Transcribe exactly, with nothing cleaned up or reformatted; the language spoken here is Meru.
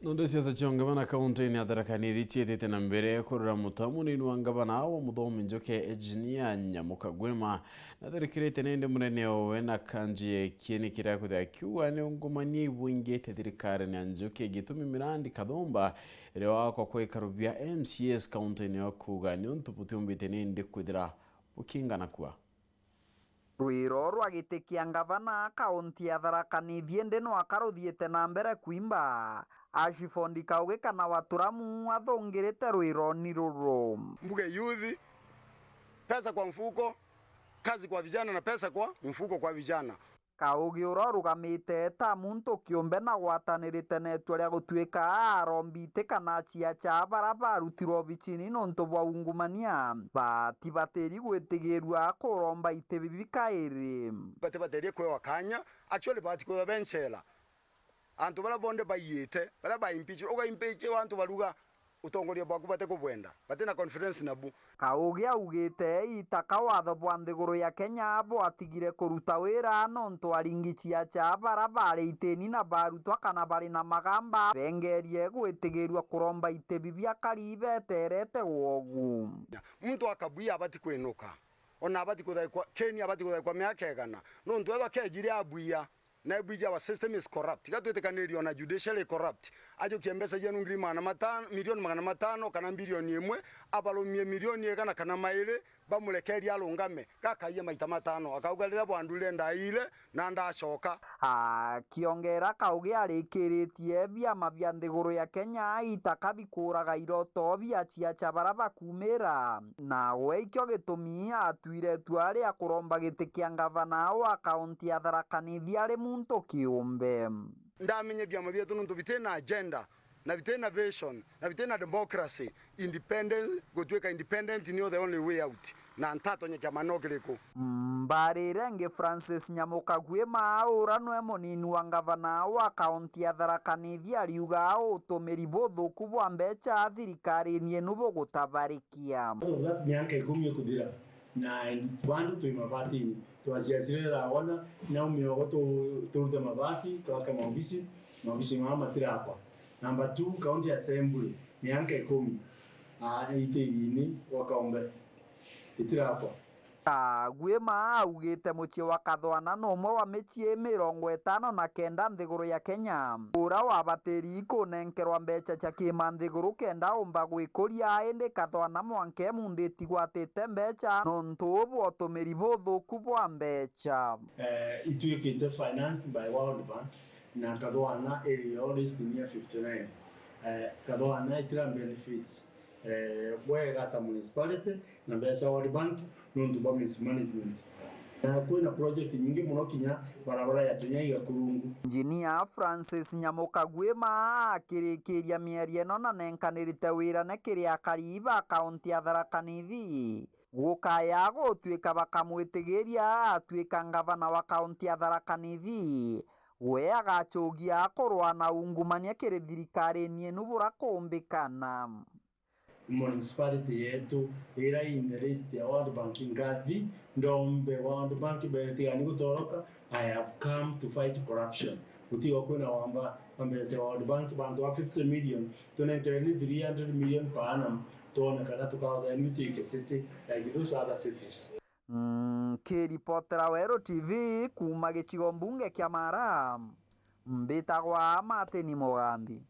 Nontu siasa cia ungavana kaunti-ini ya Tharaka Nithi ciithite na mbere kurura muta, munini wa ngavana wa Muthomi Njuki, Engineer Nyamuka Gwima, natharikirite nindi munene owe na kanji ya Kieni kiria kwithira akiuga ni ungumania ibwingite thirikarine ya Njuki, gitumi mirandi kathumba iria wakwa kwa ikaru bia M C As kaunti-ini ya kuuga ni untu butiumbite nindi kwithira bukinganakua. Rwiro rwa giti kia ngavana kaunti ya Tharaka Nithi indi nwaka ruthiite na mbere kwimba, Ashford Kaugi kana Waturamu athungirite rwironi ruru. Mbuge youth, pesa kwa mfuko, kazi kwa vijana na pesa kwa mfuko kwa vijana. Kaugi uria urugamite ta muntu kiumbe na gwatanirite na itua ria gutuika arombi iti kana aciaca baria barutirwe obicini nontu bwa ungumania, batibatiri gwitigirua kuromba iti bibi kairi. Batibaterie kwewa kanya, actually batikwithwa be nchela. Antu baria bonthe baiite, baria ba impeach, uga impeach antu baruga utongoria bwaku batikubwenda, batina confidence nabu. Kaugi augite itaka watho bwa nthiguru ya Kenya bwatigire kuruta wira nontu aringi ciaca baria bari itini na barutwa kana bari na magamba bengerie gwitigirua kuromba iti bibi akari beterete gwogu. Muntu akabwia abati kwinuka, ona abati kuthaikwa, Kieni abati kuthaikwa miaka igana, nontu ethwa kejire abwia, na ebwiji our system is corrupt. Iga twitikanirie ona judiciary corrupt. Ajukie mbeca cienu ngiri magana matano, milioni magana matano kana bilioni imwe, abarumie milioni igana kana mairi, bamurekerie arungame, gakaia maita matano. Akauga, "Riria bwandurire ndaire na ndacoka." Akiongera Kaugi arikiritie biama bia nthiguru ya Kenya itaka bikuraga iroto bia ciaca baria bakumira, na we ikio gitumi atwire itua ria kuromba giti kia ngavana wa kaunti ya Tharaka Nithi ari muntu kiumbe. Ndamenye biama bietu nontu bitina agenda, na bitina vision, na bitina democracy. Independence, gutuika independent nio the only way out. Na ntatonya kiama no kiriku. Mbarire ingi Francis Nyamuka Gwima, ura nwe munini wa ngavana wa kaunti ya Tharaka Nithi, ariuga utumiri buthuku bwa mbeca thirikarine inu bugutabariki. Kia. Mianka ikumi ikuthira, na bandu twi mabatini, twaciacire rawona, naumia ugo tu-, turute mabati, twake maobisi, maobisi maa matirakwa. Number two, County Assembly, mianka ikumi, ah, itiriini wa kaumbe, itirakwa. Kagwima augite mucii wa Kathwana ni umwe wa micii mirongo itano na kenda nthiguru ya Kenya, ura wabatiri kunenkerwa mbeca cia kiima nthiguru kenda umba gwikuria, indi Kathwana mwanka emunthi itigwatite mbeca nontu bwa utumiri buthuku bwa mbeca. Eh, itwikite financed by World Bank, na Kathwana iri o list ni ya fifty nine. Eh, Kathwana itira benefit eh, bwega as a municipality na mbeca World Bank nontu bwa mismanagement. Na kwina project nyingi muno, kinya barabara ya Tunyaiga Kurungu. Engineer Francis Nyamuka Gwima akirikiria miario ino na nenkanirite wira ni kiri akari ba kaunti ya Tharaka Nithi. Gukaya gutwika bakamwitigiria atwika ngavana wa kaunti ya Tharaka Nithi, we agacogia kurwa na ungumania kiri thirikarine inu bura kumbikana. Municipality yetu ira in the list ya World Bank, ngathi ndombe World Bank mbere tigani gutoroka. I have come to fight corruption. Gutiga kwina wamba wa mbeca cia World Bank, bantu ba fifty million, tunenkereni three hundred million per annum, twone kana tukathea new Thika City like those other cities. Nkiripotera Weru T V kuuma gicigo mbunge kia Mara, mbitagwa Martin Mugambi.